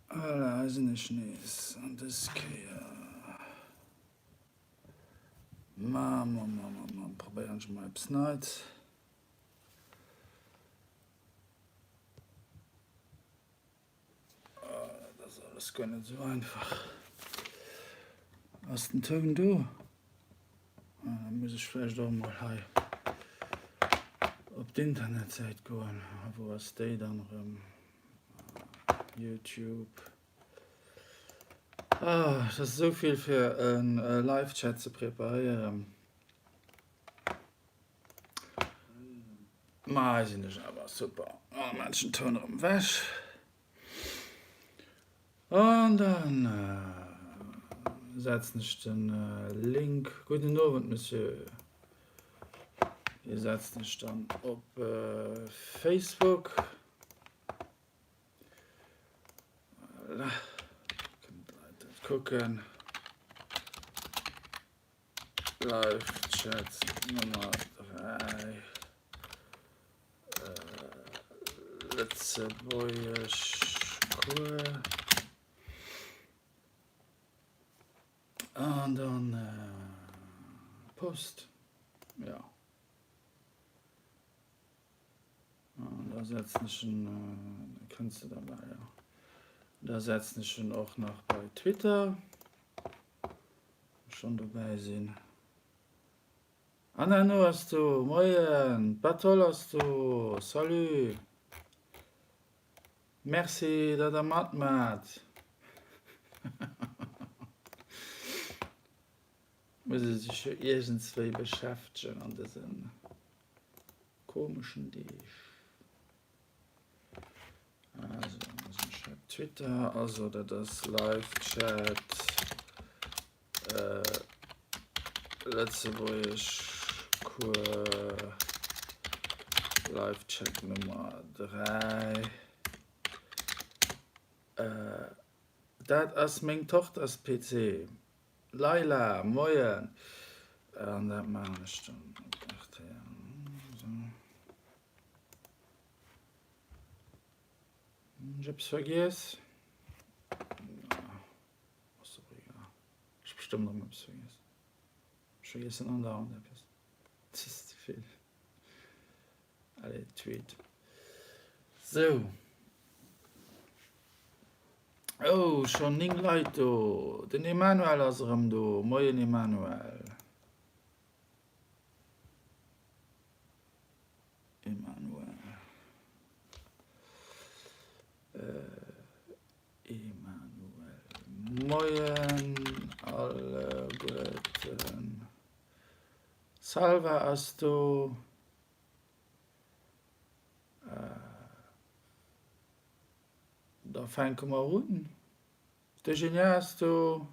Voilà, hei sinn ech nees an dës Kéier mam, mam, mam, mam, probéieren ech mol eppes Neits. Dat ass alles guer net esou einfach. Ass den Toun do? Da muss ech vläicht och mol hei op d'Internetsäit goen. Wou ass déi dann erëm? YouTube. Ah, dat ass esou vill fir e Live-Chat ze preparéieren. Ma hei sinn ech awer super. Ah, maan ech den Toun erëm wech. An dann setzen ech den Link. Gudden Owend, Monsieur. Dee setzen ech dann op Facebook. Voilà. Kënnen d'Leit dat kucken. Live Chat Nummer 3 Lëtzebuergesch Cours an dann Post jo an da setzen ech en da kënns de derbäi jo da setzen ech en och nach bei Twitter. Schon dobäi sinn. Anna no ass do, moien, d'Batol ass do, salut. Merci datt der matmaat. Muss ee sech jo iergendswéi beschäftegen an dëse komeschen Deeg. Also, Twitter, also dat ass Live-Chat, äh, Lëtzebuergesch Cours, Live-Chat Nummer 3. Äh, dat ass meng Tochters PC. Laila, moien. An dat maachen ech dann op rtl. So. Hunn ech eppes vergiess? Ass och egal. Ech hu bestëmmt erëm eppes vergiess. Ech vergiessen andauernd eppes. Et ass ze vill. Allez, Tweet. Sou. Oh, schonn 9 Leit do. Den Emmanuel ass erëm do. Moien Emmanuel. Emmanuel. Emmanuel. Moien alleguerten. Salva ass do. Da fänke mer un. D'Eugenia ass do.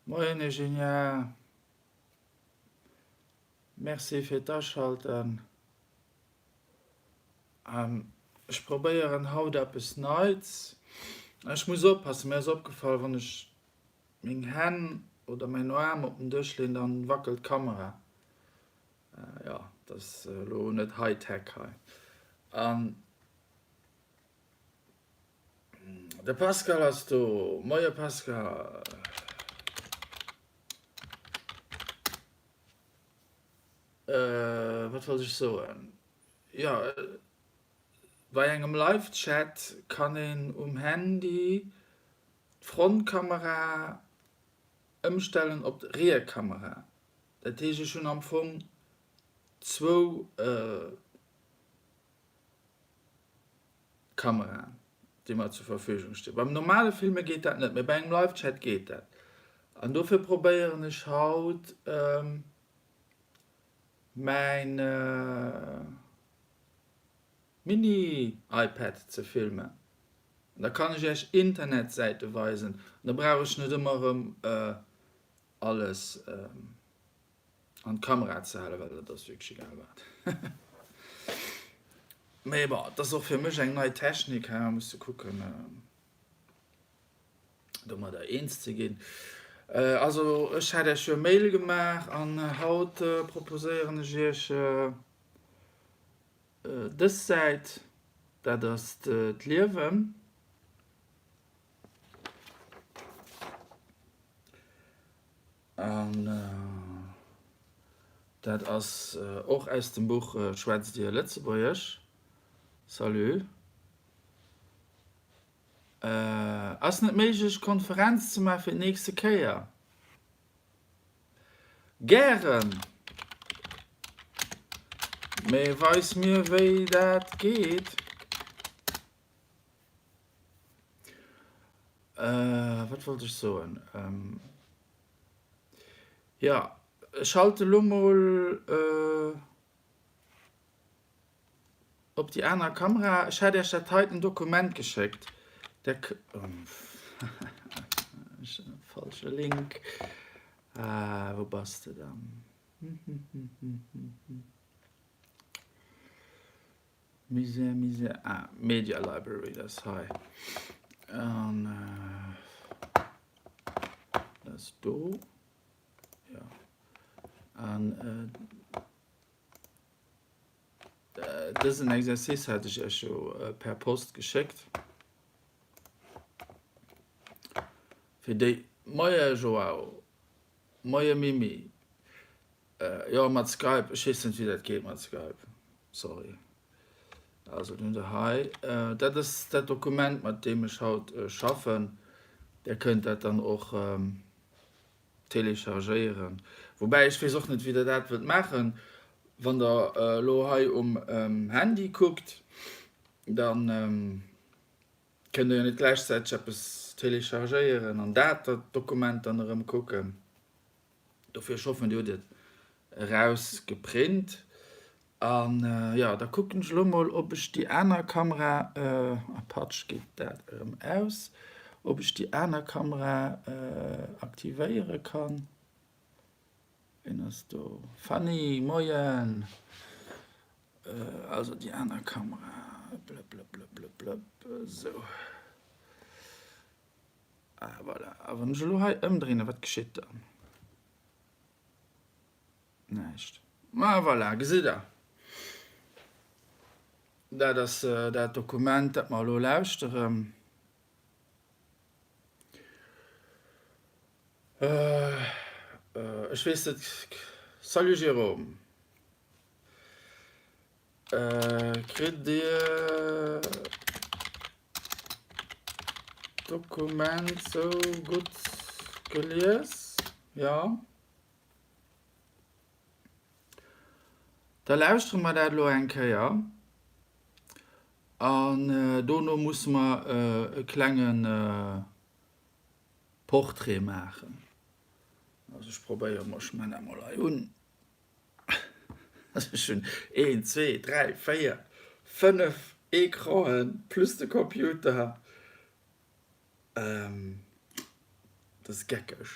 Moien Eugenia. Merci fir d'Aschalten. Ech probéieren haut eppes Neits. Ech muss oppassen, mir ass opgefall, wann ech meng Hänn oder mäin Aarm op den Dësch leen, dann wackelt d'Kamera. Jo, dat ass elo net High-Tech hei. An de Pascal ass do. Moie Pascal. Wat wollt ech soen? Jo, bei engem Live-Chat kann een um Handy d'Frontkamera ëmstellen op d'Rearkamera. Dat heescht, ech hunn am Fong zwou Kameraen, déi mer zur Verfügung stinn. Beim normale Filme geet dat net, mee bei engem Live-Chat geet dat. An dofir probéieren ech haut mäin Mini-iPad ze filmen. An da kann ech iech Internetsäite weisen an da brauch ech net ëmmer erëm alles an d'Kamera ze halen, well dat ass wierklech egal wat. Mee bon, et ass och fir mech eng nei Technik, ha muss de kucken domadder eens ze ginn. Also ech hat iech jo e Mail gemaach an haut proposéieren ech iech dës Säit, dat ass d'Liewen. An dat ass och aus dem Buch Schwätzt Dir Lëtzebuergesch? Salut. Ass net méiglech Konferenz ze maachen fir d'nächste Kéier? Gären! Mee weis mir wéi dat geet. Wat wollt ech soen? Jo, ech schalte lo mol op déi aner Kamera. Ech hat Iech dat heiten Dokument geschéckt. Der falsche Link. Ah, wou bass de dann? Misär, Misär. Ah, Media Library, dat ass hei. An dat ass do. Jo. An dësen Exercice hat ech Iech jo per Post geschéckt. Fir déi. Moie Joao. Moie Mimi. Jo mat Skype, ech weess net wéi dat geet mat Skype, sorry. Also den hutt der hei, dat ass dat Dokument mat deem ech haut schaffen. Där kënnt dat dann och téléchargéieren. Woubäi ech weess och net wéi der dat wëllt maachen. Wann der elo hei um Handy kuckt, dann kënnt der jo net gläichzäiteg eppes téléchargéieren an dat Dokument dann erëm kucken. Dofir, ech hoffen dir hutt et eraus geprint. An jo, da kucken ech elo mol ob ech déi aner Kamera, a patsch geet dat erëm aus, ob ech déi aner Kamera aktivéiere kann. Ween ass do? Fanny, moien! Also déi aner Kamera, blëpp blëpp blëpp blëpp, esou. Ah voilà, a wann ech elo hei ëmdréinen, wat geschitt dann? Näischt. Ah voilà, gesitt der, dat ass dat Dokument, dat mer elo lauschteren. Ech weess net, salut Jérôme. Kritt Dir d'Dokument sou gutt gelies? Jo? Da lauschtere mer dat elo eng Kéier an dono musse mer e klenge Portrait maachen. Also ech probéiere mol, ech man dat mol hei un. Also ech hunn een, zwee, dräi, véier, fënnef Ecranen plus de Computer. Dat ass geckeg.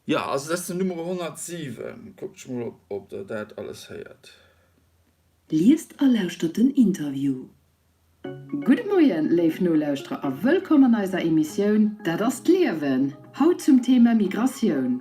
Jo, also dat ass den Numero 107. Kuckt mol, ob der dat alles héiert. Liest a lauschtert den Interview. Gudde Moien, léif Nolauschterer a wëllkomm an eiser Emissioun Dat ass d'Liewen! Haut zum Thema Migratioun.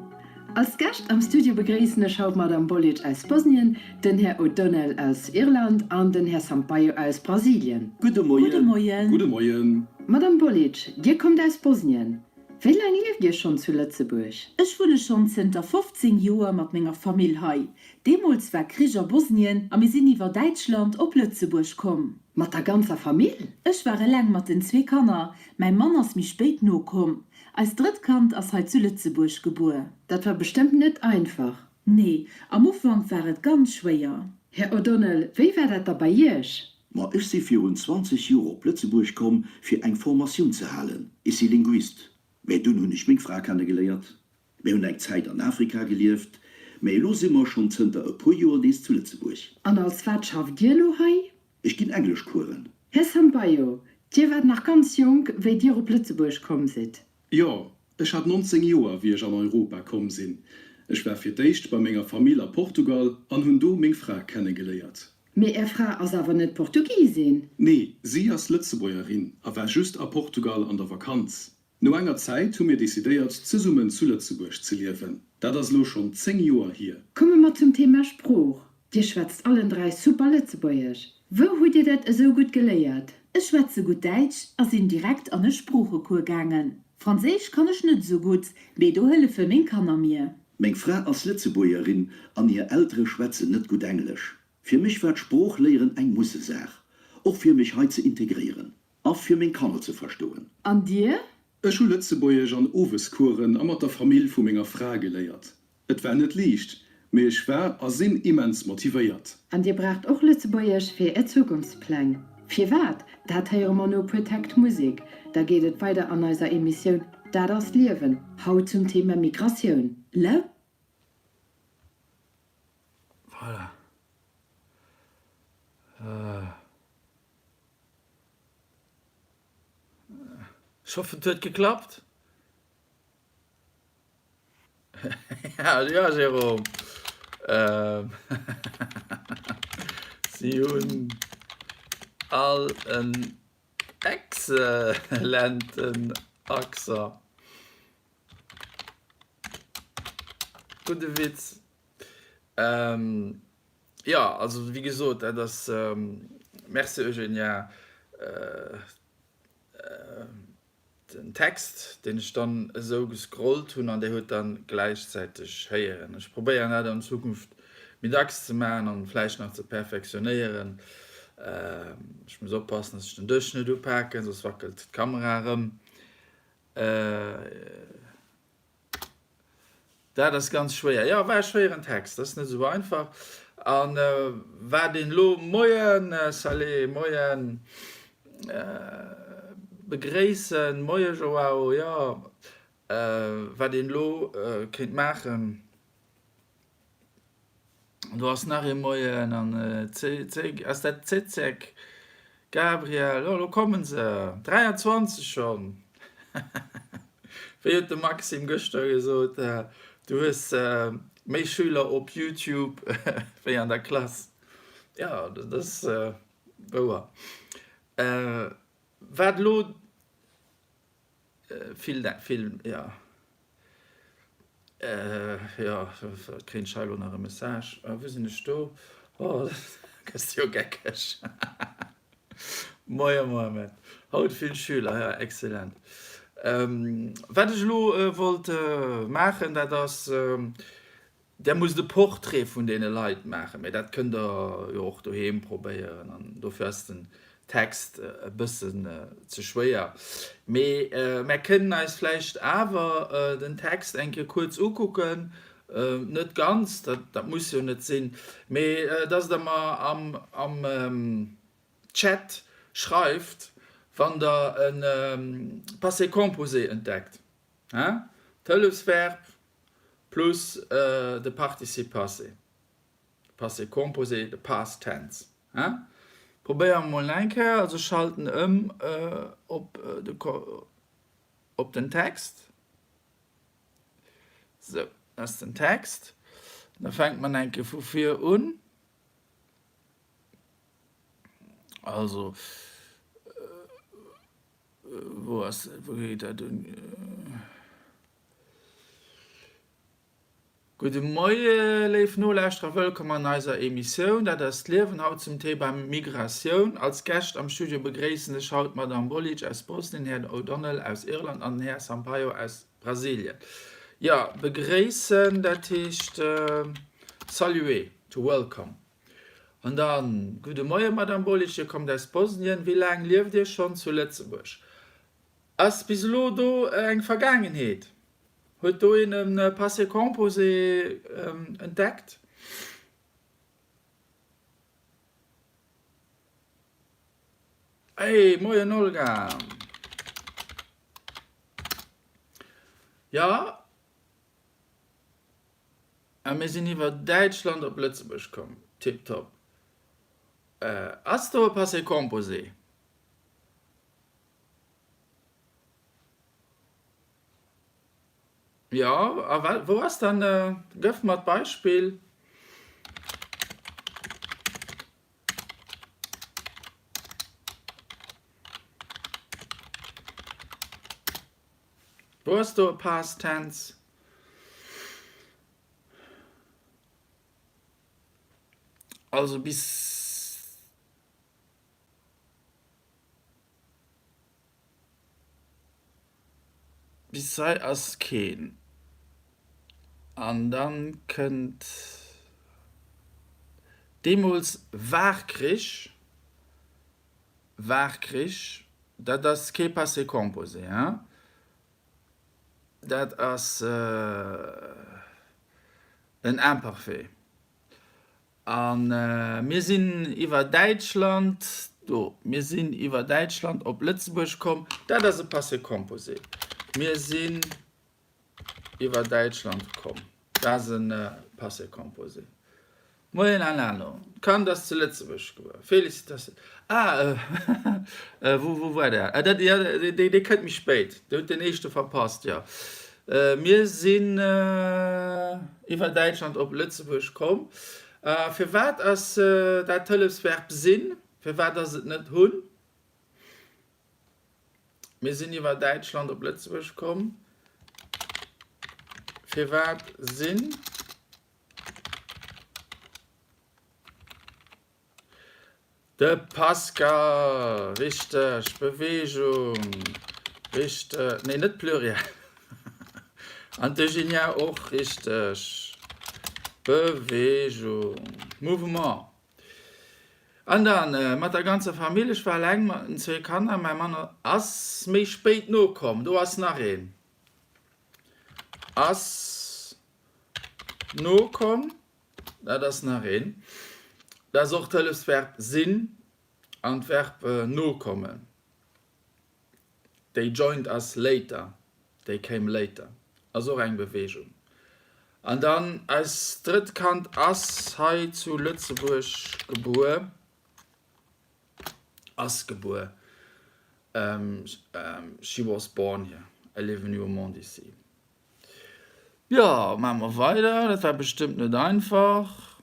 Als Gäscht am Studio begréissen ech haut d'Madame Bolic aus Bosnien, den Här O'Donnell aus Irland an den Här Sampaio aus Brasilien. Gudde Moien. Gudde Moien. Gudde Moien. Madame Bolic, Dir kommt aus Bosnien. Wéi laang lieft Dir schonn zu Lëtzebuerg? Ech wunne schonn zënter 15 Joer mat menger Famill hei. Deemools war Krich a Bosnien a mir sinn iwwer Däitschland op Lëtzebuerg komm. Mat der ganzer Famill? Ech war eleng mat den zwee Kanner, mäi Mann ass méi spéit nokomm. Eist drëtt Kand ass hei zu Lëtzebuerg gebuer. Dat war bestëmmt net einfach. Nee, am Ufank war et ganz schwéier. Här O'Donnell, wéi war dat da bei Iech? Ma ech si virun 20 Joer op Lëtzebuerg komm, fir eng Formatioun ze halen. Ech si Linguist. Mä dunn hunn ech meng Fra kennegeléiert. Mir hunn eng Zäit an Afrika gelieft, mä elo si mer schonn zënter e puer Joer nees zu Lëtzebuerg. An als wat schafft Dir elo hei? Ech ginn Engleschcoursen. Här Sampaio, Dir waart nach ganz jonk, wéi Dir op Lëtzebuerg komm sidd. Jo, ech hat 19 Joer, wéi ech an Europa komm sinn. Ech war fir d'éischt bei menger Famill a Portugal an hunn do meng Fra kennegeléiert. Mee Är Fra ass awer net Portugisin? Nee, si ass Lëtzebuergerin a war just a Portugal an der Vakanz. No enger Zäit hu mir decidéiert, zesummen zu Lëtzebuerg ze liewen. Dat ass elo schonn 10 Joer hier. Komme mer zum Thema Sprooch. Dir schwätzt allen 3 super Lëtzebuergesch. Wou hutt Dir dat esou gutt geléiert? Ech schwätze gutt Däitsch a sinn direkt an e Sproochecours gaangen. Franséisch kann ech net esou gutt, mee do hëllefe meng Kanner mir. Meng Fra ass Lëtzebuergerin an hir Eltere schwätzen net gutt Englesch. Fir mech war d'Sprooch léieren eng Mussesaach, och fir mech hei ze integréieren a fir meng Kanner ze verstoen. An dir? Ech hu Lëtzebuergesch an Owescoursen a mat der Famill vu menger Fra geléiert. Et war net liicht, mee ech war a sinn immens motivéiert. An dir braucht och Lëtzebuergesch fir är Zukunftspläng? Firwat? Dat héiere mer no e puer Täkt Musek. Da geet et weider an eiser Emissioun Dat ass d'Liewen, haut zum Thema Migratioun. Lau. Voilà. Ech hoffen et huet geklappt. Ja Jérôme. Si hunn all en exzellenten Accent. Gudde Witz. Jo, also wéi gesot, dat ass, Merci Eugenia, den Text, deen ech dann esou gescrollt hunn an där huet dann gläichzäiteg héieren. Ech probéieren dat an Zukunft méi dacks ze maachen an vläicht nach ze perfektionéieren. Ech muss oppassen, dass ech den Dësch net upaken, soss wackelt d'Kamera erëm. Dat ass ganz schwéier. Jo, war e schwéieren Text, dat ass net esou einfach. A wat een elo, Moien Saleh, Moien, begréissen, Moie Joao, jo, wat een elo kéint maachen, Do ass nach ee Moien an C, ass dat Zezek? Gabriel, oh lo kommen se, 23 schonn. Wéi huet de Maxime gëschter gesot, du hues méi Schüler op Youtube wéi an der Klass. Jo, dat ass wouer. Wat elo Vill, vill, jo. Jo, kréien ech hei elo nach e Message. Wou sinn ech do? Oh, da gëss de jo geckeg. Moie Mohamed. Haut vill Schüler, jo, excellent. Wat ech elo wollt maachen, dat ass, Der musst e Portrait vun deene Leit maachen, mee dat kënnt der jo och doheem probéieren an dofir ass den Text e bëssen ze schwéier. Mee mär kënnen eis vläicht awer den Text eng Kéier kuerz ukucken, net ganz, dat muss jo net sinn, mee dass der mer am Chat schreift, wann der e Passé composé entdeckt, d'Hëllefsverb Plus de Participe passé, passé composé, de past tense. Hein? Probéiere mer mol eng Kéier. Also ech schalten ëm op de op den Text. Sou, dat ass den Text. Da fänkt mer eng Kéier vu vir un. Also, wou ass, wou geet dat un? Gudde Moie léif Nolauschterer, wëllkomm an eiser Emissioun Dat ass d'Liewen, haut zum Thema Migratioun. Als Gäscht am Studio begréissen ech haut d'Madame Bolic aus Bosnien, Här O'Donnell aus Irland an den Här Sampaio aus Brasilien. Jo, begréissen, dat heescht saluer, to welcome. An dann, gudde Moie Madame Bolic, Dir kommt aus Bosnien, wéi laang lieft Dir schonn zu Lëtzebuerg? Ass bis elo do eng Vergaangenheet? Huet do een e Passé composé entdeckt? Hey, moien Olga! Jo, a mir sinn iwwer Däitschland op Lëtzebuerg komm. Tiptop. Ass do e Passé composé? Jo, a wou ass dann, gëff mer d'Beispill. Wou ass do e Past Tense? Also bis. Bis hei ass keen. An dann kënnt deemools war Krich, war Krich, dat ass kee Passé composé, hein, dat ass en Imparfait. A mir sinn iwwer Däitschland, do, mir sinn iwwer Däitschland op Lëtzebuerg komm, dat ass e Passé composé. Mir sinn iwwer Däitschland komm, dat ass e Passé composé. Moien Alano, d'Kand ass zu Lëtzebuerg gebuer, Félicitations. Ah, wou, wou war dat? Ah, dat, jo, dee, dee kënnt méi spéit, Dir hutt den éischte verpasst, jo. Mir sinn iwwer Däitschland op Lëtzebuerg komm. Firwat ass dat d'Hëllefsverb sinn? Firwat ass et net hunn? Mir sinn iwwer Däitschland op Lëtzebuerg komm. Firwat sinn? De Pascal, richteg, Beweegung, richteg, nee net Pluriel, an d'Eugenia och, richteg, Beweegung, Mouvement. An dann mat der ganzer Famill, ech war eleng mat den zwee Kanner, mäi Mann ass méi spéit nokomm, do ass nach een, ass nokomm. Dat ass nach een. Dat ass och d'Hëllefsverb sinn an d'Verb nokommen. They joined us later. They came later. Ass och eng Beweegung. An dann eist drëtt Kand ass hei zu Lëtzebuerg gebuer. Ass gebuer. She was born here. Elle est venue au monde ici. Jo, maache mer weider. Dat war bestëmmt net einfach.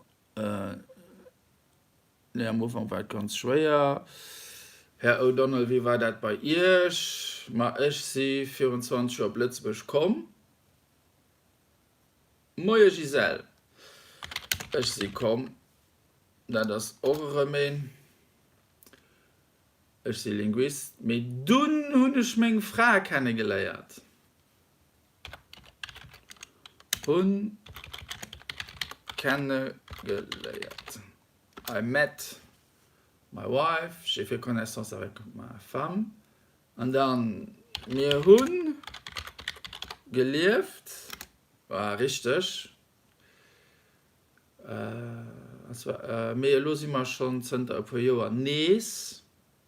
Nee, am Ufank war et ganz schwéier. Här O'Donnell, wéi war dat bei Iech? Ma ech si virun 20 Joer op Lëtzebuerg komm. Moie Gisèle. Ech si komm. Dat ass och erëm een. Ech si Linguist. Mee dunn hunn ech meng Fra kennegeléiert. Hunn kennegeléiert. I met my wife, j'ai fait connaissance avec ma femme. An dann, mir hu gelieft, war richteg, mee elo si mer schonn zënter e puer Joer nees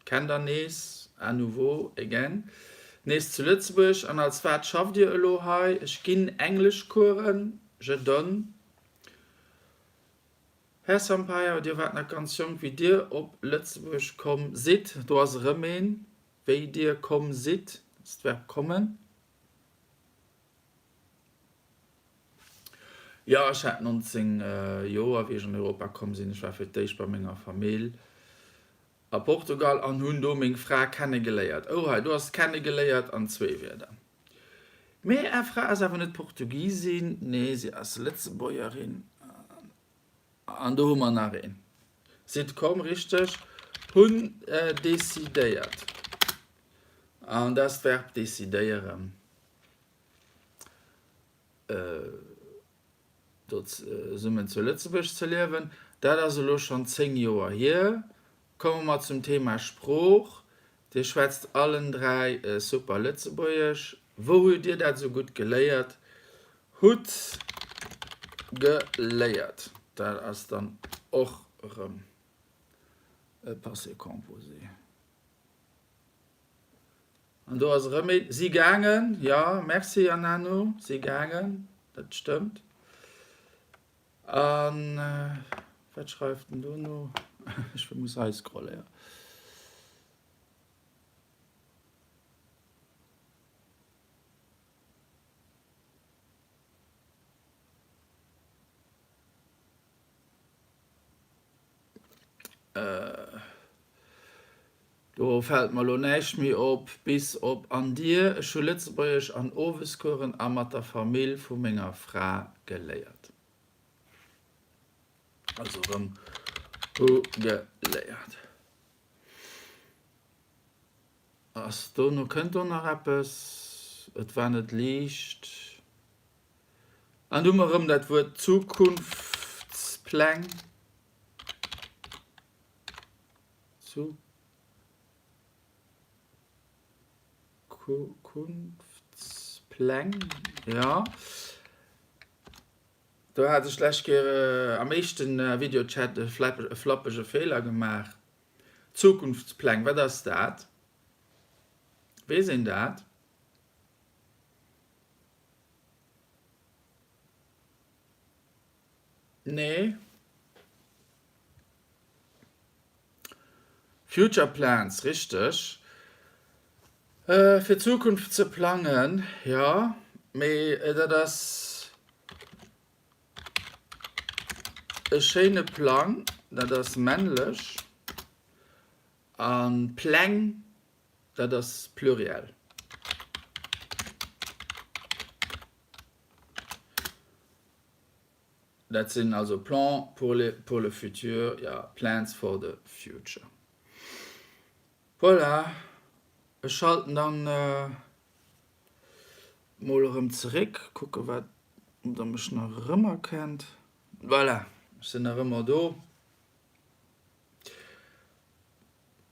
Kennt der nees, à nouveau, again, nees zu Lëtzebuerg? An als wat schafft Dir elo hei? Ech ginn Engleschcoursen, je donne. Här Sampaio, Dir waart nach ganz jonk, wéi Dir op Lëtzebuerg komm sidd. Do ass erëm een, wéi Dir komm sidd, dat ass d'Verb kommen. Jo, ech hat 19 Joer, wéi ech an Europa komm sinn. Ech war fir d'éischt bei menger Famill A Portugal an hunn do meng Fra kennegeléiert. Oh hei, do ass kennegeléiert an zwee Wierder. Mee är Fra ass awer net Portugisin, nee, si ass Lëtzebuergerin. An do hu mer nach een. Sidd komm, richteg, hunn decidéiert. An dat ass d'Verb decidéieren. Do zesummen zu Lëtzebuerg ze liewen, dat ass elo schonn 10 Joer hier. Komme mer zum Thema Sprooch. Dir schwätzt allen 3 super Lëtzebuergesch. Wou hutt Dir dat esou gutt geléiert? Hutt geléiert, dat ass dann och erëm e Passé composé. An do ass erëm een. Si gaangen, jo, merci Anano, si gaangen, dat stëmmt. A wat schreift en do no? Ech muss hei scrollen, jo. Do fält mer lo näischt méi op, bis op an dir. Ech hu Lëtzebuergesch an Owescoursen a mat der Famill vu menger Fra geléiert. Also erëm hu geléiert. Ass dono, kënnt do nach eppes? Et war net liicht. An du hu mer erëm dat Wuert Zukunftspläng. Zukunftspläng, jo. Do hat ech d'lescht Kéier am éischten Videochat e flappege Feeler gemaach. Zukunftspläng, wat ass dat? Weess een dat? Nee. Future plans, richteg. Fir d'Zukunft ze plangen, jo. Mee dat ass e schéine Plang, dat ass männlech. A Pläng, dat ass Pluriel. Dat sinn also Plans pour le, pour le futur, jo, Plans for the future. Voilà, ech schalten dann mol erëm zeréck, kucke wat, ob der mech nach erëmerkennt. Voilà, ech sinn nach ëmmer do.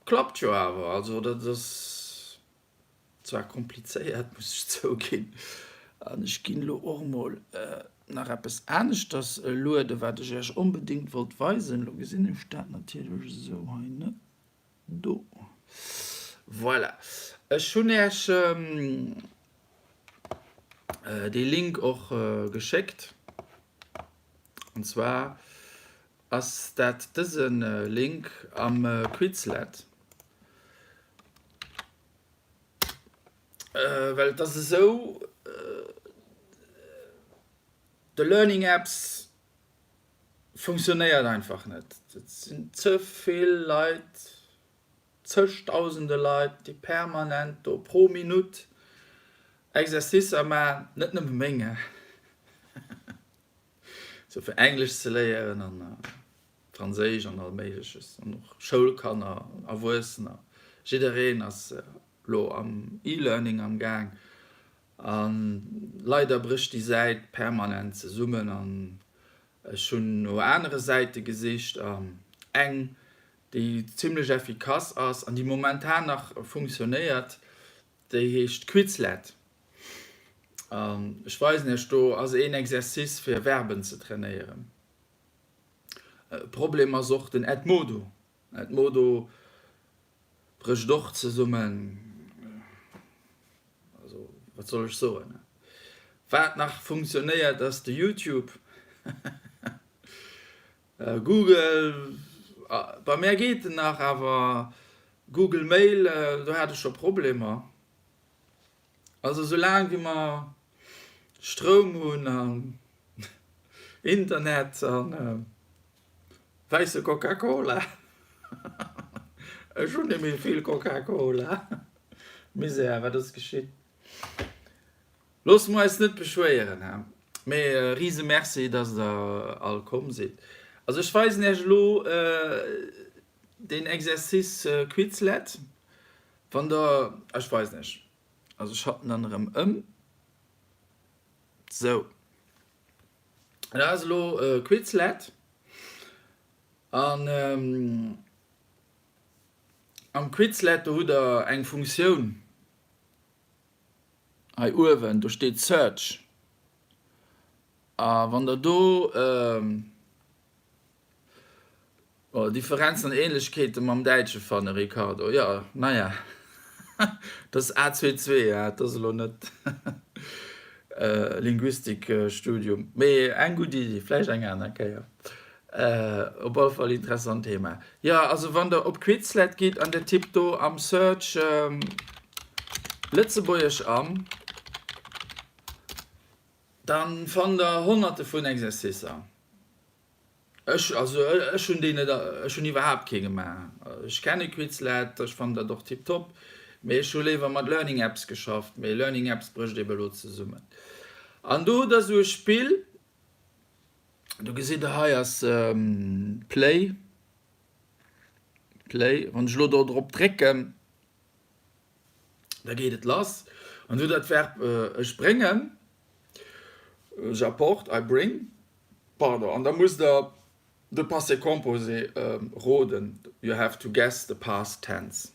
Klappt jo awer, also dat ass zwar komplizéiert, muss ech zouginn, an ech ginn elo och emol nach eppes aneschters lueden, wat ech Iech onbedéngt wollt weisen. Elo gesinn ech dat natierlech esou hei net do. Voilà, ech hunn Iech dee Link och geschéckt, an zwar ass dat dëse Link am Quizlet. Well et ass esou, de Learning Apps funktionéiert einfach net. Et sinn ze vill Leit, zegdausende Leit, déi permanent do pro Minutt Exercicer maachen, net nëmme meng, sou fir Englesch ze léieren an Franséisch an all Méigleches an och Schoulkanner, Erwuessener, jiddereen ass lo am E-Learning am Gaang a leider brécht déi Säit permanent zesummen an ech hunn no anere Säite gesicht an eng déi zimmlech effikass ass an déi momentan nach funktionéiert, déi heescht Quizlet an ech weisen iech, do ass een Exercice fir Verben ze trainéieren. Problem ass och den Edmodo. Edmodo brécht och zesummen. Also wat soll ech soen? Wat nach funktionéiert ass de Youtube. Google, bei mär geet en nach, awer Google Mail, do hat ech scho Problemer. Also soulaang wéi mer Stroum hunn an Internet an wäisse Coca-Cola, ech hunn net méi vill Coca-Cola, Misär wat ass geschitt? Loosse mer eis net beschwéieren, he? Mee rise Merci dass der all komm sidd. Also ech weisen iech elo deen Exercice Quizlet. Wann der, ech weisen iech, also ech hatten dann erëm ëm, sou, dat ass elo Quizlet an am Quizlet do hutt der eng Funktioun hei uewen, do steet Search a wann der do Oh, Differenzen an Ähnlechkeete mam Däitsche fannen, Ricardo, jo, naja, dat ass A22, ja, dat ass elo net Linguistikstudium, mee eng gutt Iddi, vläicht eng aner Kéier. Op alle Fall interessant Thema. Jo, also wann der op Quizlet gitt an der tippt do am Search Lëtzebuergesch an, dann fannt der honnerte vun Exercicer. Ech, also ech hunn déi net, ech hunn iwwerhaapt kee gemaach. Ech kenne Quizlet, ech fannen dat och tiptop, mee ech hu léiwer mat Learning Apps geschafft, mee Learning Apps brécht ebe lo zesummen. An do hutt der esou e Spill, do gesitt der hei ass Play, Play, wann ech elo do drop drécken, da geet et lass. An du dat Verb ech bréngen, j'apporte, I bring, pardon, an da musst der de Passé composé roden, you have to guess the past tense.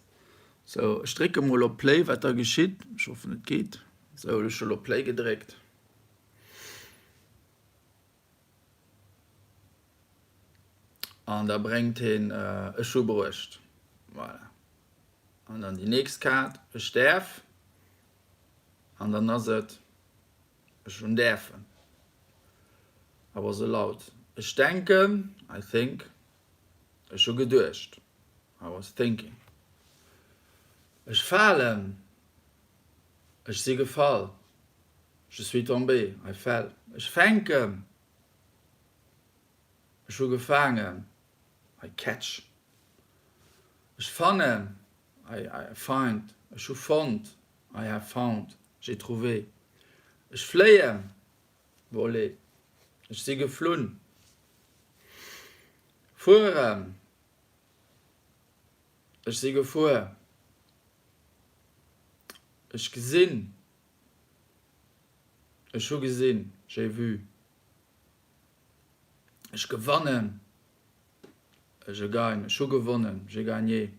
Sou, ech drécke mol op Play, wat da geschitt. Ech hoffen et geet. Sou, ech hu lo Play gedréckt. An da bréngt heen ech hu bruecht. Voilà. An dann déi nächst Kaart, ech däerf. An dann ass et ech hunn däerfen. I was allowed. Ech denken, I think. Ech hu geduecht, I was thinking. Ech falen, ech si gefall, Je suis tombé, I fell. Ech fänken, ech hu gefaangen, I catch. Ech fannen, I, I find. Ech hu fonnt, I have found, j'ai trouvé. Ech fléien, voler. Ech si geflunn. Fueren, ech si gefuer. Ech gesinn. Ech hu gesinn, j'ai vu. Ech gewannen, je gagne. Ech hu gewonnen, j'ai gagné.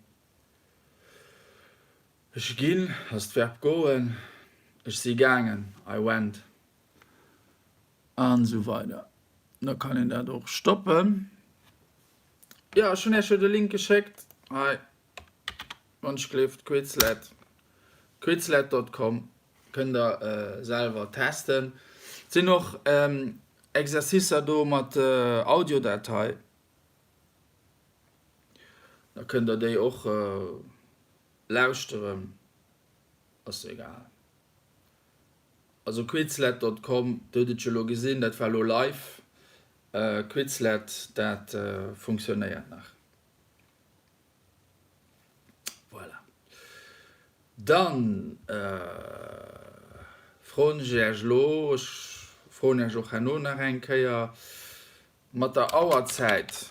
Ech ginn ass d'Verb goen. Ech si gaangen, I went. An esou weider. Da kann een dat och stoppen. Jo, ech hunn Iech jo de Link geschéckt. Hei, wann ech gleeft, Quizlet. Quizlet.com kënnt der selwer testen. Et sinn och Exercicer do mat Audiodatei. Da kënnt der déi och lauschteren. Ass egal. Also Quizlet.com, dir hutt et jo elo gesinn, dat war elo live. Quizlet, dat funktionéiert nach. Voilà. Dann froen ech Iech elo, ech froen Iech och herno nach eng Kéier, mat der Auerzäit,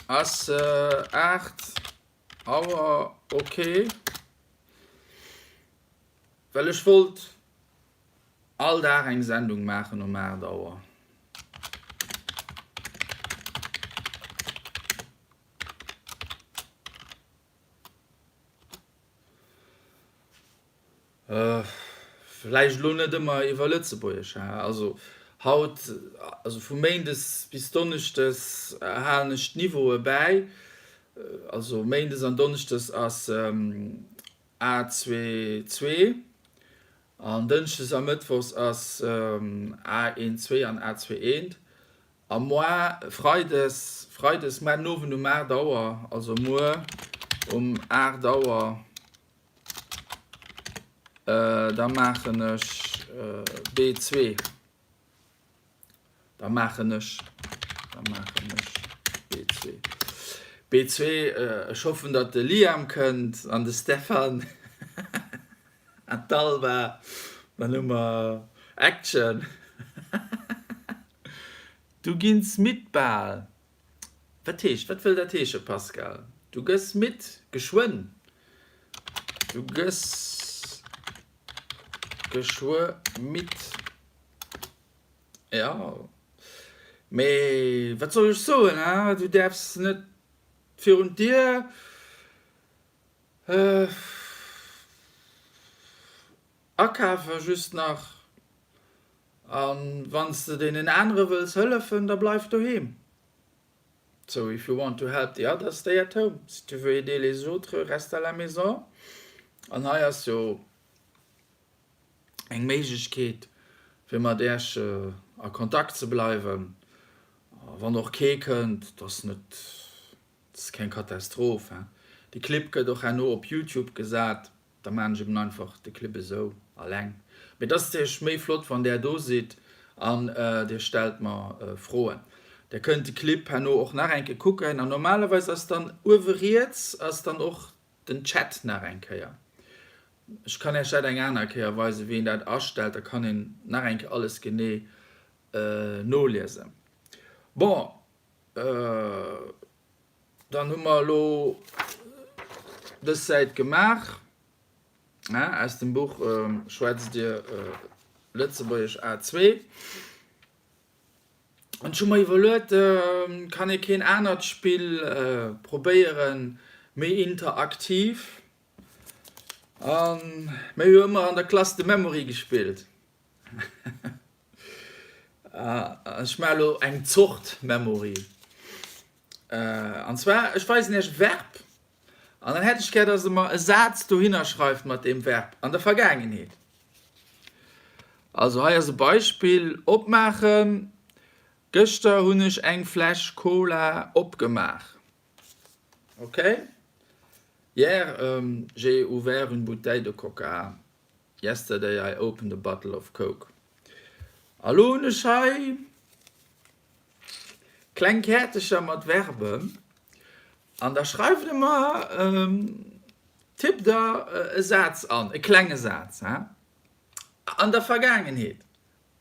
Ass 8 Auer ok? Well ech wollt All Dag eng Sendung maachen um 8 Auer. Vläicht elo net ëmmer iwwer Lëtzebuergesch, he. Also haut, also vu Méindes bis Donneschdes halen ech d'Niveaue bäi. Also Méindes an Donneschdes ass A22 an Dënschdes a Mëttwochs ass A12 an A21 a moar Freides, Freides moar den Owend um 8 Auer, also muer um 8 Auer, da maachen ech B2. Da maachen ech, da maachen ech B2. B2, ech hoffen, datt de Liam kënnt an de Stefan an d'Alba, dann hu mer Action. Du gins midd bal. Wat heescht, wat wëll dat heesche, Pascal? Du gëss midd geschwënn. Du gëss geschwë midd. Jo, mee wat soll ech soen, hein? Du däerfs net virun d'Dier. Akafe just nach. A wann s de deenen anere wëlls hëllefen, da bleif doheem. So if you want to help the others, stay at home. Si tu veux aider les autres, reste à la maison. An hei ass jo eng Méiglechkeet fir mat Äech a Kontakt ze bleiwen. A wann och kee kënnt, et ass net, et ass keng Katastroph, hein. De Clip gëtt och herno op Youtube gesat, da maan ech eben einfach de Clip esou alleng. Mee et ass natierlech méi flott wann där do sidd an dir stellt mer Froen. Där kënnt de Clip herno och nach eng Kéier kucken an normalerweis ass dann uewe riets ass dann och den Chat nach eng Kéier. Ech kann Iech dat eng aner Kéier weisen, wéi een dat astellt, da kann een nach eng Kéier alles genee noliesen. Bon, dann hu mer elo. Dës Säit gemaach. Aus dem Buch Schwätzt Dir Lëtzebuergesch A2. An ech hu mer iwwerluet, kann ee keen anert Spill probéieren, méi interaktiv? A mir hu jo ëmmer an der Klass de Memory gespillt. Ech maache lo eng Zort Memory. An zwar, ech weisen Iech e Verb an dann hätt ech gär, dass Der mer e Saz dohinner schreift mat deem Verb an der Vergaangenheet. Also hei ass e Beispill, Opmaachen, Gëschter hunn ech eng Fläsch Cola opgemaach. Ok? Hier j'ai ouvert une bouteille de Coca. Yesterday I opened a bottle of Coke. A lo hunn ech hei kleng Käertecher mat Verben an da schreift Der mer, tippt Der e Saz an, e klenge Saz, he? An der Vergaangenheet,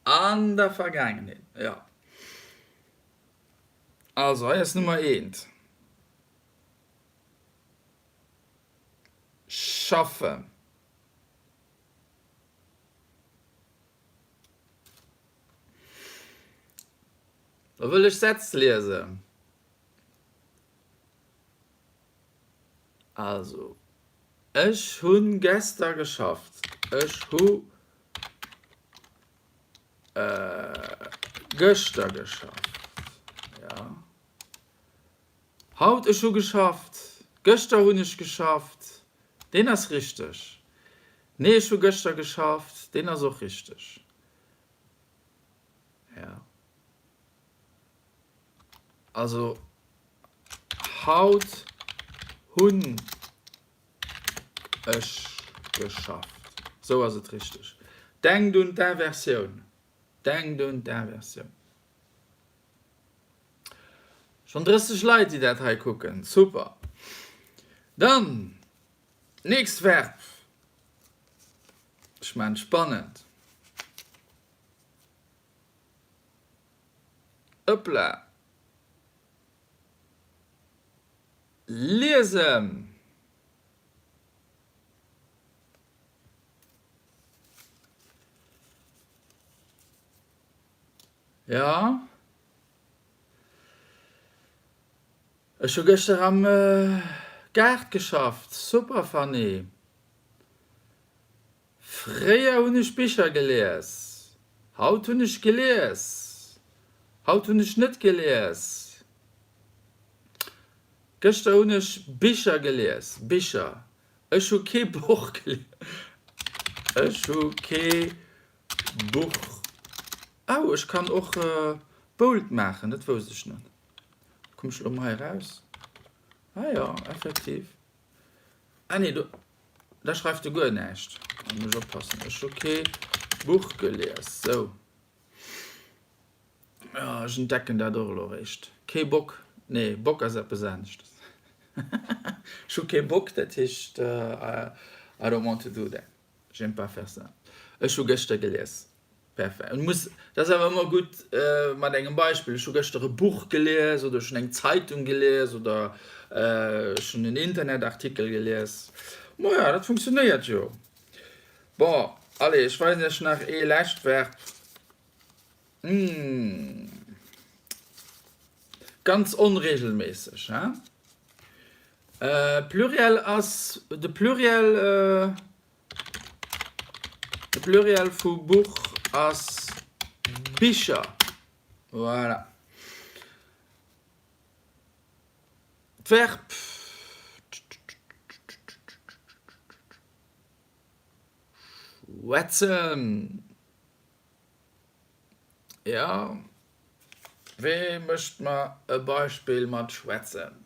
an der Vergaangenheet, jo. Also hei ass Nummer eent, schaffen. Da wëll ech Sätz liesen. Also, ech hunn gester geschafft. Ech hu gëschter geschafft. Jo. Haut, ech hu geschafft. Gëschter hunn ech geschafft. Deen ass richteg. Nee, ech hu gëschter geschafft. Deen ass och richteg. Jo. Also, haut hunn ech geschafft. Sou ass et richteg. Denkt un d'Inversioun. Denkt un d'Inversioun. Schonn 30 Leit, déi dat hei kucken. Super. Dann, nächst Verb. Ech maachen et spannend. Ëppla. Liesen. Jo. Ech hu gëschter am Gaart geschafft. Super Fanny. Fréier hunn ech Bicher gelies. Haut hunn ech gelies. Haut hunn ech net gelies. Gëschter hunn ech Bicher gelies. Bicher. Ech hu kee Buch gelies. Ech hu kee Buch. Au, ech kann och bold maachen, dat wousst ech net. Komm ech elo mol hei eraus? Ah jo, effektiv. Ah nee, do, da schreift e guer näischt. Da muss ech oppassen. Ech hu kee Buch gelies. Sou. Ah, ech entdecken dat och elo eréischt. Kee Bock. Nee, Bock ass eppes aneschtes. Ech hu kee Bock, dat heescht, I don't want to do that. J'aime pas faire ça. Ech hu gëschter gelies. Perfekt. Et muss, dat ass awer ëmmer gutt mat engem Beispill. Ech hu gëschter e Buch gelies oder ech hunn eng Zeitung gelies oder ech hunn en Internetartikel gelies. Maja, dat funktionéiert jo. Bon, allez, ech weisen iech nach ee lescht Verb. Mmh. Ganz onregelméisseg, hein? Pluriel ass de Pluriel, de Pluriel vu Buch ass Bicher. Voilà. D'Verb schwätzen. Jo, wee mécht mer e Beispill mat schwätzen?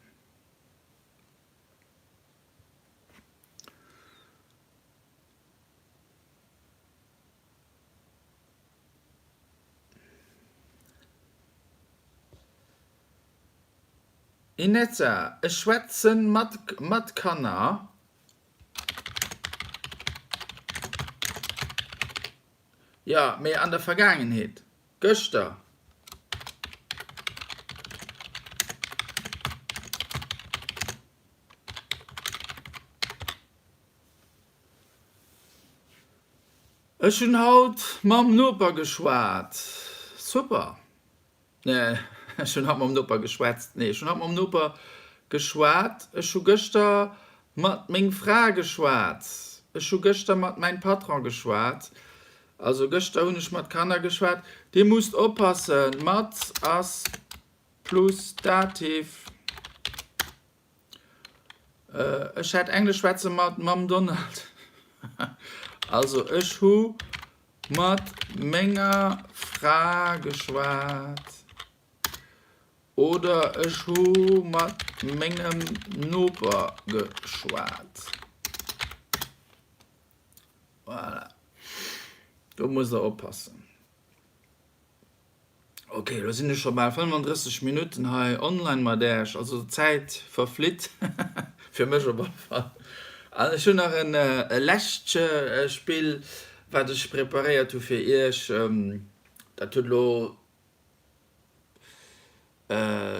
Inessa, Ech schwätzen mat Kanner. Jo, mee an der Vergaangenheet. Gëschter. Ech hunn haut mam Noper geschwat. Super! Nee, ech hunn haut mam Noper geschwätzt. Nee, ech hunn haut mam Noper geschwat. Ech hu gëschter mat meng Fra geschwat. Ech hu gëschter mat mäin Patron geschwat. Also gëschter hunn ech mat Kanner geschwat. Dir musst oppassen, mat ass plus Dativ. Ech hätt Englesch schwätze mat mam Donald. Also ech hu mat menger Fra geschwat oder ech hu mat mengem Noper geschwat. Voilà. Do musst der oppassen. Ok, elo sinn ech scho bal 35 Minutten hei online mat Äech, also d'Zäit verflitt, fir mech op alle Fall. An ech hunn nach en lescht Spill, wat ech preparéiert hu fir Iech. Dat huet elo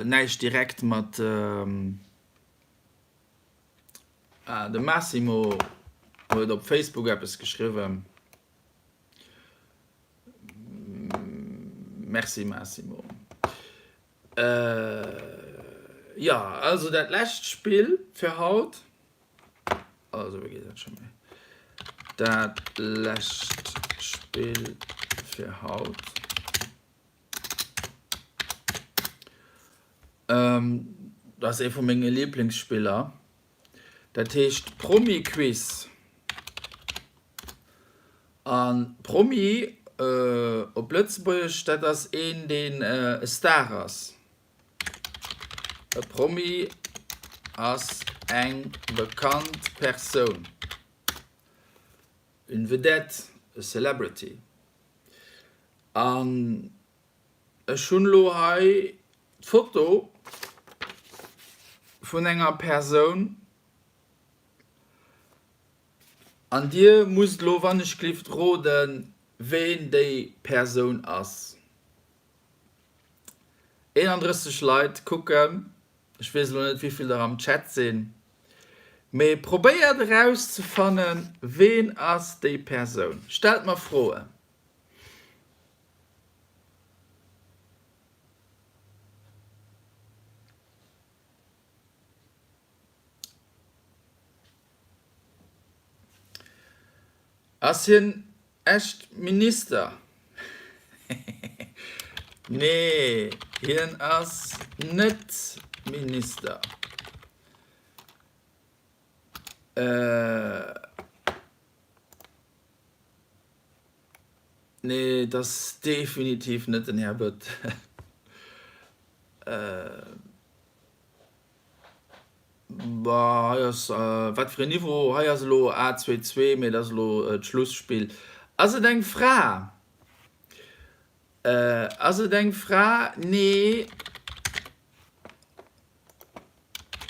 näischt direkt mat, ah, de Massimo huet op Facebook eppes geschriwwen. Merci Massimo. Jo, also dat lescht Spill fir haut, also wéi geet dat scho méi? Dat lescht Spill fir haut. Dat ass ee vu menge Liblingsspiller. Dat heescht Promi-Quiz. A Promi op Lëtzebuergesch, dat ass een, deen e Star ass. E Promi ass eng bekannt Persoun, une vedette, e celebrity. An ech hunn elo hei d'Foto vun enger Persoun an dir musst elo wannechglift roden, ween déi Persoun ass. 31 Leit kucken, ech weess elo net wéivill der am Chat sinn, mee probéiert erauszefannen, ween ass déi Persoun. Stellt mer Froen. Ass hien echt Minister? Nee, hien ass net Minister. Nee, et ass definitiv net den Här Bettel. Bah, hei ass, wat fir en Niveau? Hei ass elo A22, mee dat ass elo d'Schlusspill. Ass et eng Fra? Ass et eng Fra? Nee.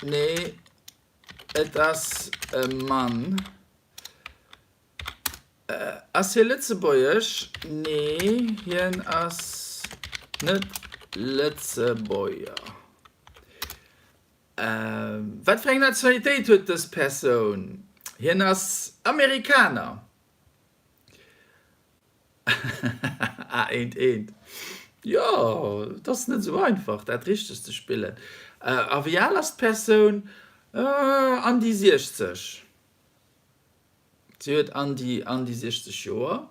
Nee, et ass e Mann. Ass hie Lëtzebuergesch? Nee, hien ass net Lëtzebuerger. Wat fir eng Nationalitéit huet dës Persoun? Hien ass Amerikaner. Ah, eent, eent. Jo, et ass net esou einfach, dat richteg ze spillen. A wéi al ass d'Persoun? An déi 60. Si huet an déi an déi 60 Joer.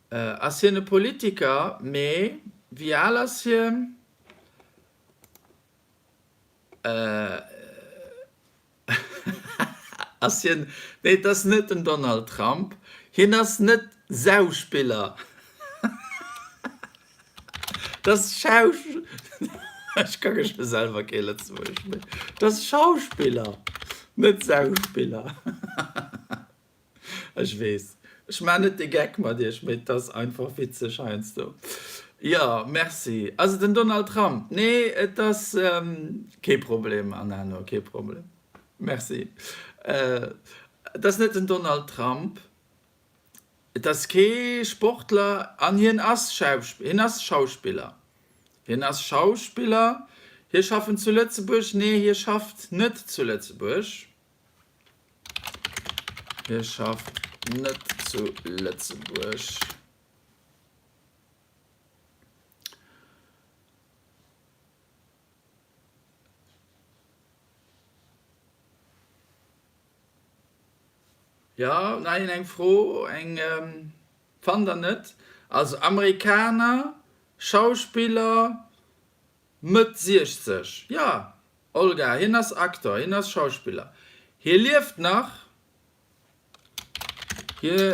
Ass hien e Politiker? Nee. Wéi al ass hien? Ass hien, nee et ass net den Donald Trump, hien ass net Sauspiller. Et ass Schausch, ech ka geschwë selwer kee Lëtzebuergesch méi, et ass Schauspiller, net Sauspiller. Ech weess, ech maan net de Geck mat iech, mee et ass einfach witzeg heiansdo. Jo, merci. Ass et den Donald Trump? Nee, et ass kee Problem, Anano, kee Problem. Merci. Et ass net den Donald Trump. Et ass kee Sportler an hien ass hien ass Schauspiller. Hien ass Schauspiller. Hie schaffen zu Lëtzebuerg? Nee, hie schafft net zu Lëtzebuerg. Hie schafft. Net zu Lëtzebuerg. Jo, nach een eng Fro, eng fannt der net? Also Amerikaner, Schauspiller, Mëtt 60, jo Olga, hien ass Acteur, hien ass Schauspiller, hie lieft nach, hie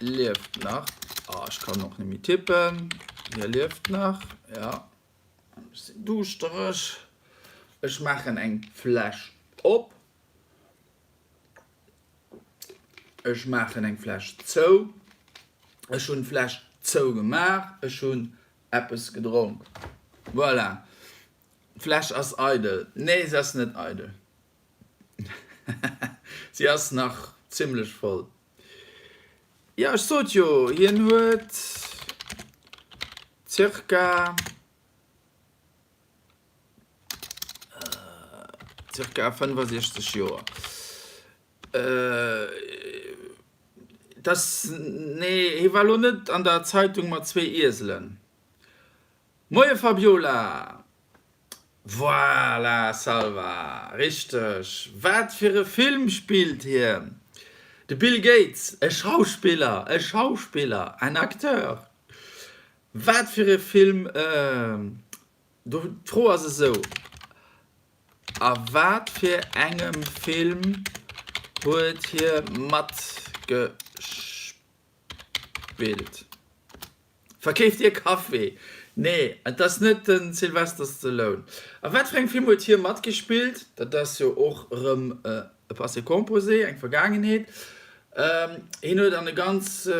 lieft nach, oh ech kann och net méi tippen, hie lieft nach, jo, ech sinn duuschtereg, ech maachen eng Fläsch op. Ech maachen eng Fläsch zou. Ech hunn d'Fläsch zou gemaach. Ech hunn eppes gedronk. Voilà. D'Fläsch ass eidel. Nee, se ass net eidel. Si ass nach zimlech voll. Jo, ech sot jo, hien huet zirka. Zirka 65 Joer. Dass, nee, hie war lo net an der Zeitung mat zwee Ieselen. Moie Fabiola! Voilà, Salva, richteg. Wat fir e Film spillt hien? De Bill Gates, e Schauspiller, e Schauspiller, un acteur. Wat fir e Film? Do, d'Fro ass esou, A wat fir engem Film huet hie matgespillt? Verkeeft Dir Café? Nee, et ass net de Sylvester Stallone. A wat fir engem Film huet hie matgespillt? Dat ass jo och erëm e Passé composé, eng Vergaangenheet. Hien huet an e ganz.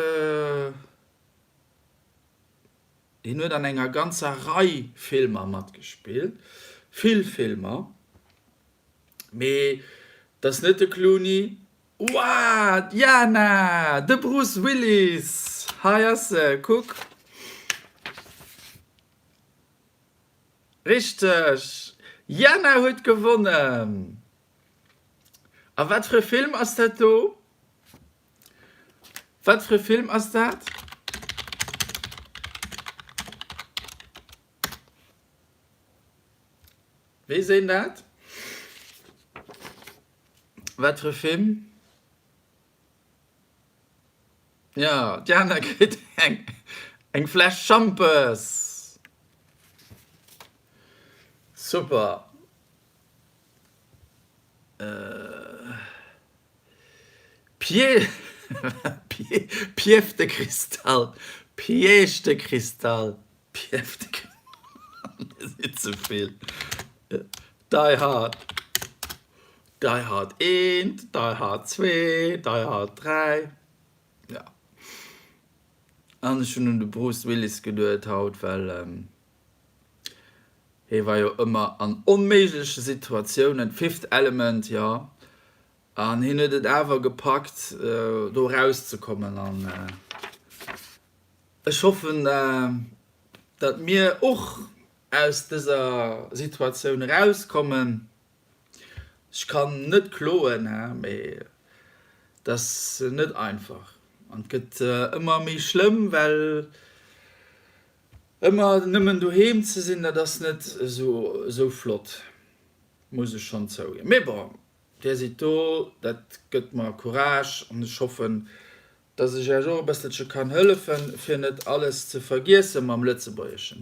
Hien huet an enger ganzer Rei Filmer matgespillt, vill Filmer, mee et ass net de Clooney. Woah, d'Jana! De Bruce Willis! Hei ass e, kuck! Richteg! Jana huet gewonnen! A wat fir e Film ass dat do? Wat fir e Film ass dat? Weess een dat? Wat fir e Film? Jo, d'Jana kritt eng eng Fläsch Schampes! Super! Pief de Cristal, Piège de cristal, Pief de Cristal, Mir sinn ze vill. Die Hard, Die Hard 1, Die Hard 2, Die Hard 3, jo. An ech hunn un de Bruce Willis geduet haut, well hie war jo ëmmer an onméigleche Situatiounen, Fifth Element, jo. An hien huet et awer gepackt do erauszekommen an ech hoffen datt mir och aus dëser Situatioun erauskommen. Ech kann net kloen, mee et ass net einfach an et gëtt ëmmer méi schlëmm, well ëmmer nëmmen doheem ze sinn, dat ass net esou flott, muss ech schonn zouginn. Mee bon, Dir sidd do, dat gëtt mer Courage an ech hoffen, dass ech Iech och e bësselche kann hëllefen, fir net alles ze vergiessen mam Lëtzebuergeschen.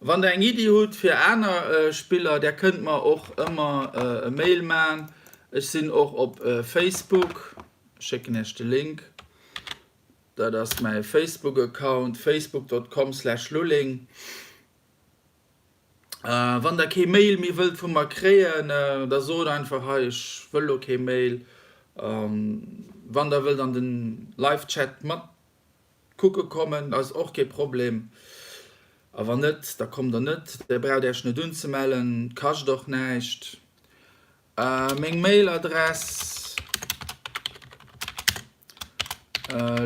Wann Der eng Iddi hutt fir aner Spiller, där kënnt mer och ëmmer e Mail man. Ech sinn och op Facebook, ech schécken Iech de Link, dat ass mäi Facebook-Account, facebook.com slash lulling. Wann der kee Mail méi wëllt vu mer kréien, da sot einfach hei ech wëll lo kee Mail. Wann der wëllt an den Live Chat mat kucke kommen, ass och kee Problem. A wann net, da kommt der net. Dir braucht iech net unzemellen, kascht och näischt. Meng Mail Adress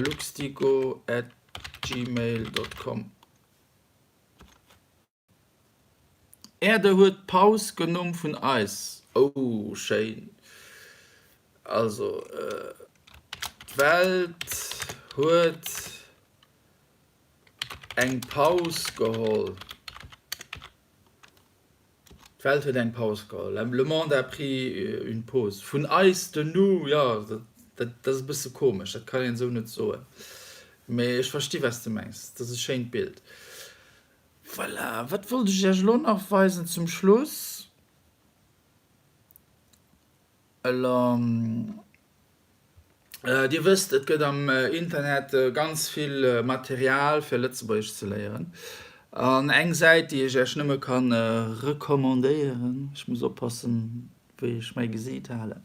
luxdico at gmail dot com. Äerde huet Paus genomm vun eis. Oh schéin. Also. D'Welt huet eng Paus geholl. D'Welt huet eng Paus geholl. Le monde a pris une pause. Vun eis, de nous, jo, dat ass e bësse komesch, dat kann een esou net soen. Mee ech versti wat s de mengs, dat ass e schéint Bild. Voilà, wat wollt ech iech elo nach weisen zum Schluss? Elo. Dir wësst, et gëtt am Internet ganz vill Material fir Lëtzebuergesch ze léieren. An eng Säit, déi ech Iech nëmme ka recommandéieren, ech muss oppassen, wéi ech mäi Gesiit halen,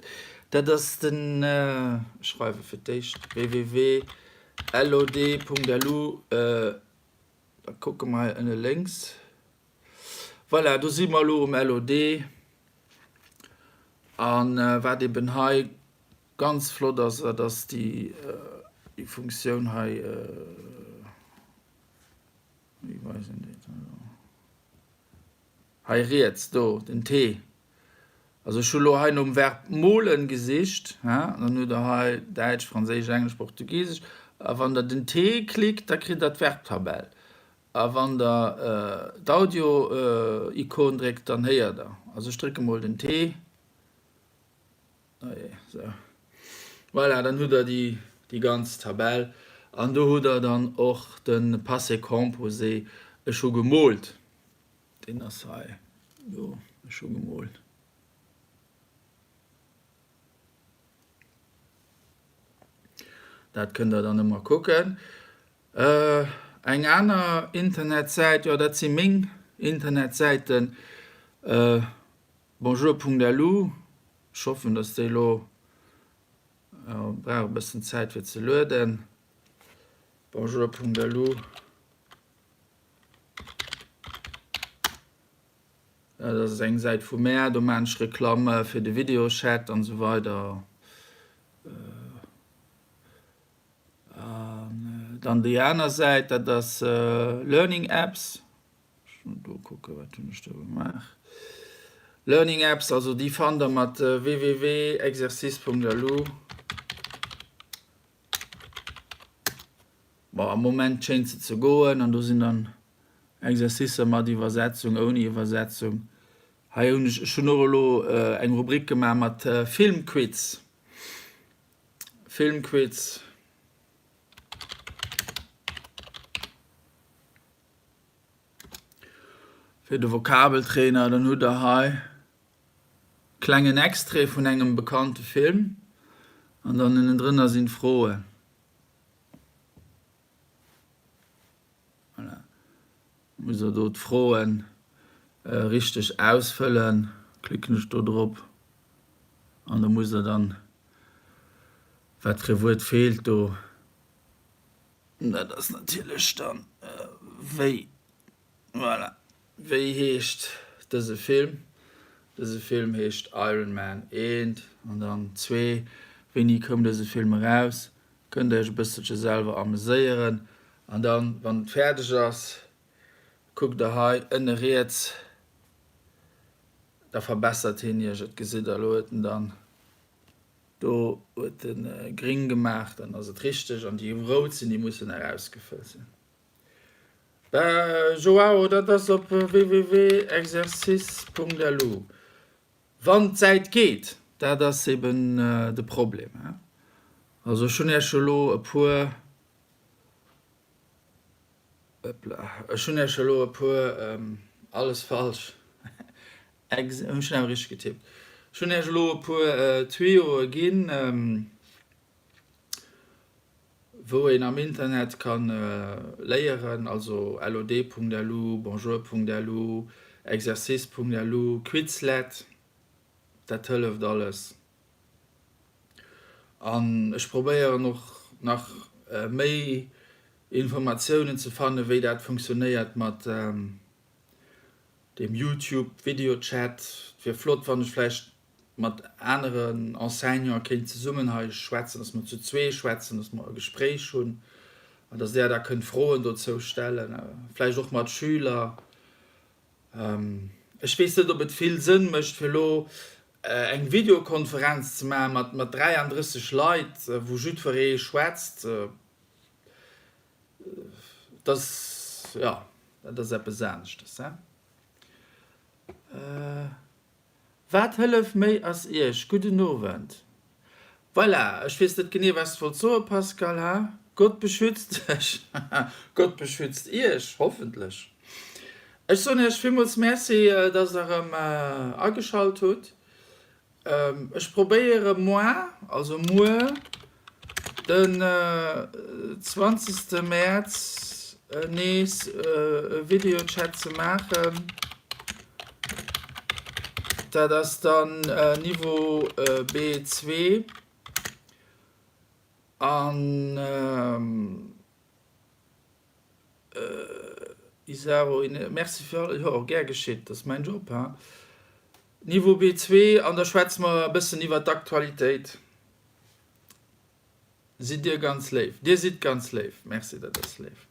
dat ass den, ech schreiwe fir d'éischt, www.lod.lu, da kucke mer hei ënne lénks, voilà, do si mer elo um LOD. A wat eben hei ganz flott ass, dat ass déi Funktioun hei, wéi weisen déi dat elo, hei riets do, den T. Also ech hu lo hei nom Verb molen gesicht, an dann hutt der hei Däitsch, Franséisch, Englesch, Portugisesch. A wann der den T klickt, da kritt der d'Verbtabell. A wann der d'Audio-Ikon dréckt, dann héiert der. Also ech drécke mol den T. Oje, sou. Voilà, dann hutt der déi, déi ganz Tabell. An do hutt der dann och de Passé composé, ech hu gemoolt. Deen ass hei, do, ech hu gemoolt. Dat kënnt der dann ëmmer kucken. Eng aner Internetsäit, jo dat si meng Internetsäiten, bonjour.lu, ech hoffen dass déi elo, brauch e bëssen Zäit fir ze lueden, bonjour.lu. Dat ass eng Säit vu mär, do maan ech Reklamm fir de Videochat an esou weider. An dann déi aner Säit, dat ass Learning Apps. Ech muss do kucken, wat hunn ech do gemaach. Learning Apps, also déi fannt der mat www.exercice.lu. Bon, am Moment schéint se ze goen an do sinn dann Exercicer mat Iwwersetzung, ouni Iwwersetzung. Hei hunn ech, ech hunn och elo eng Rubrik gemaach mat Filmquiz. Filmquiz. Fir de Vokabeltrainer, dann hutt der hei klengen Extrait vun engem bekannte Film an dann ënnendrënner sinn d'Froen. Voilà. Muss der do d'Froen richteg ausfëllen. Klicken ech do drop an da muss der dann, wat fir e Wuert feelt do, dat ass natierlech dann wéi Voilà. Wéi heescht dëse Film? Dëse Film heescht Iron Man 1 an dann 2. Wéini koum dëse Film eraus? Kënnt der iech e bësselche selwer ameséieren. An dann, wann et fäerdeg ass, kuckt der hei ënne riets, da verbessert hien iech et. Gesitt der, elo huet en dann do huet en gring gemaach, dann ass et richteg. An déi rout sinn, déi mussen nach ausgefëllt sinn. Joao, dat ass op www.exercice.lu. Wann d'Säit geet, dat ass eben de Problem. Also ech hunn Iech elo e puer, ëppla, ech hunn Iech elo e puer, alles falsch, ex, ech hunn awer richteg getippt, ech hunn Iech elo e puer Tuyauxe ginn, wou een am Internet kann léieren, also lod.lu, bonjour.lu, exercice.lu, Quizlet, dat hëlleft alles. An ech probéieren och nach méi Informatiounen ze fannen, wéi dat funktionéiert mat Dem Youtube Video Chat. Et wier flott wann ech vläicht mat aneren Enseignanten kéint zesummen hei schwätzen, dass mer zu zwee schwätzen, dass mer e Gespréich hunn an dass där da kënnt Froen dozou stellen, vläicht och mat Schüler. Ech weess net ob et vill Sënn mécht fir elo. Eng Videokonferenz ze maache mat mat 33 Leit, wou jiddweree schwätzt, dat ass, jo, dat ass eppes aneschtes. Wat hëllef méi ass Iech? Gudden Owend. Voilà, ech weess net genee wat s de wollt soen, Pascal, ha? Gott beschützt dech. Gott beschützt Iech, hoffentlech. Ech soen Iech villmools Merci, dass Der erëm ageschalt hutt. Ech probéiere moar, also muer, den 20. Mäerz nees e Videochat ze maachen. Dat ass dann Niveau B2 an. Isaro, Merci fir all, jo gär geschitt, dat ass mäin Job, ha. Niveau B2 an da schwätze mer e bëssen iwwer d'Aktualitéit. Sidd Dir ganz léif, Dir sidd ganz léif, Merci, dat ass léif.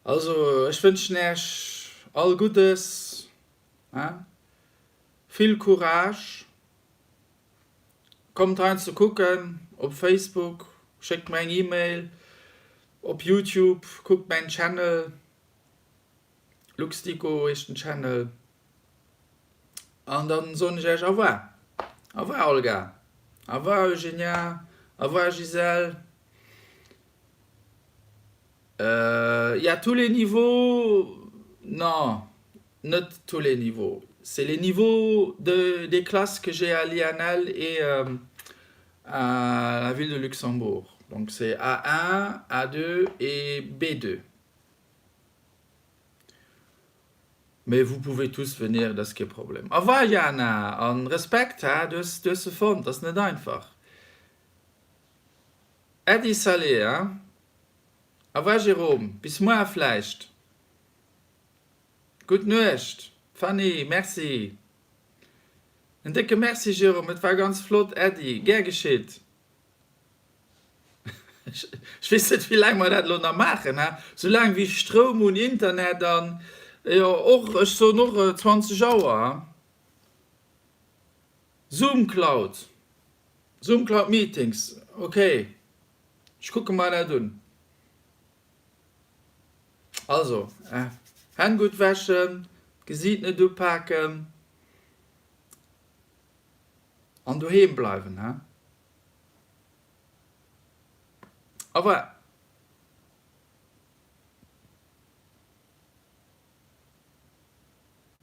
Also ech wënschen Äech all Guddes, ha, vill Courage. Kommt heiansdo kucken op Facebook, schéckt mer eng Email, op Youtube, kuckt mäin Channel, Luxdico heescht den Channel, an dann soen ech Äech Au revoir. Au revoir Olga, au revoir Eugenia, au revoir Gisèle. Ja tous les niveaux, non net tous les niveaux, c'est les niveaux de des classes que j'ai à l'INL et à la ville de Luxembourg, donc c'est A1, A2 et B2. Mais vous pouvez tous venir, dat ass kee Problem. Au revoir Jana, an Respekt ha, du hues du hues se fonnt, ass net einfach. Äddi Salé ha. Au revoir Jérôme, bis muar vläicht. Gutt Nuecht Fanny, merci. En décke Merci Jérôme, et war ganz flott Äddi, gär geschitt. Ech weess net wéi laang mer dat elo nach maachen, ha, sou laang wéi ech Stroum hunn, Internet an jo och, ech soen och 20 Auer, ha. Zoom Cloud, Zoom Cloud Meetings, ok, ech kucke mer dat un. Also, Hänn gutt wäschen, d'Gesiit net upaken an doheem bleiwen, he? Au revoir.